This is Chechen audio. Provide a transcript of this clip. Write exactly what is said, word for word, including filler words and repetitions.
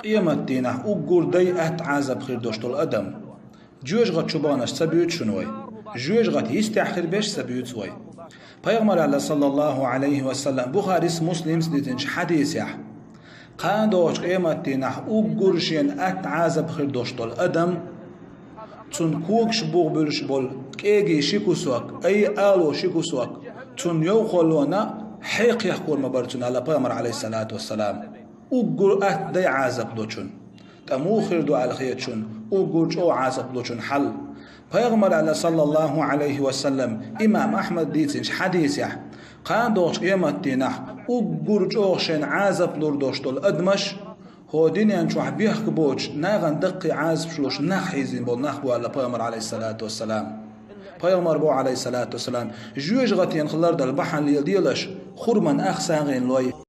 Къематдийнахь уггар дай атта Ӏазап хир долуш долу адам. Жоьжахати чу баханарш ца буьйцу шуна вай. Жоьжахати йистехь хир берш ца буьйцу вай. Пайхамара аьлла, саллаллаху Ӏалайхи ва саллам, Бухарис, Муслимс дитинчу хьадисехь: «Кхана догӀучу къематдийнахь уггар шена атта Ӏазап хир долуш долу адам, цунна когаш бугӀу буьлуш болу кӀегий ши кусок, ай, ало ши кусок, цунна йовхаллона хьекхехкор ма бара цунна», аьлла Пайхамара, Ӏалайхиссалату вассалам. Уггар атта дай Ӏазап лучун. ТӀа муха хир ду аьлла хета шуна уггар чӀогӀа Ӏазап лучун хьал? Пайхамара аьлла, саллаллаху Ӏалайхи ва саллам, имам Ахьмад дийцинчу хьадисехь: «Кхана догӀучу къематдийнахь уггар чӀогӀа шайна Ӏазап лур долуш долу адамаш, хӀокху дуьнен чохь бехк боцуш, нахана даккхий Ӏазапаш луш нах хьийзийна болу нах бу», аьлла Пайхамара, Ӏалайхиссалату вассалам. Пайхамар боху, Ӏалайхиссалату вассалам: «Жоьжахатина хилар дала бахьана леладелаш, хурман ах сагӀина лой».